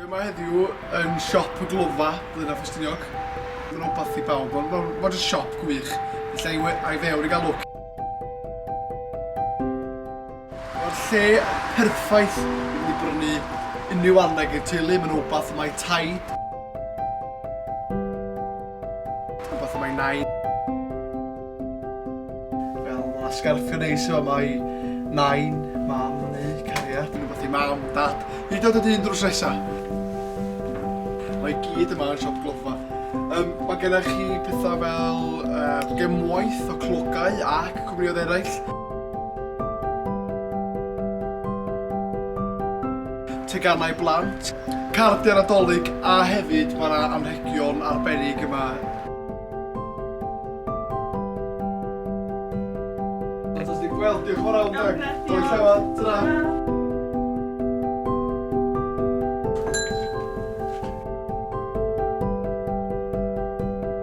Dwi yma heddiw yn siop y Glofa, Blaenau Ffestiniog. Mae'n rhywbeth i bawb, mae'n ma, ma jyst siop gwych. Felly ai, ai fewn i gael look. Mae'r lle perffaith i mynd i brynu unrhyw anrheg i'r teulu, mae'n rhywbeth mae taid, rhywbeth mae nain. Fel ma' sgarffio neis yma mae nain, mam neu cariad, rhywbeth i mam, dad, hyd yn oed y dyn drws nesa. Mae i gyd yma yn siop Glofa. Um, mae gennych chi pethau fel uh, gemwaith o clogau ac cwmnioedd eraill. Teganau blant, cardiau Nadolig a hefyd mae yna anrhegion arbennig yma. Fantastic. Wel, diolch yn fawr iawn, Doug. Diolch llawer. Tara.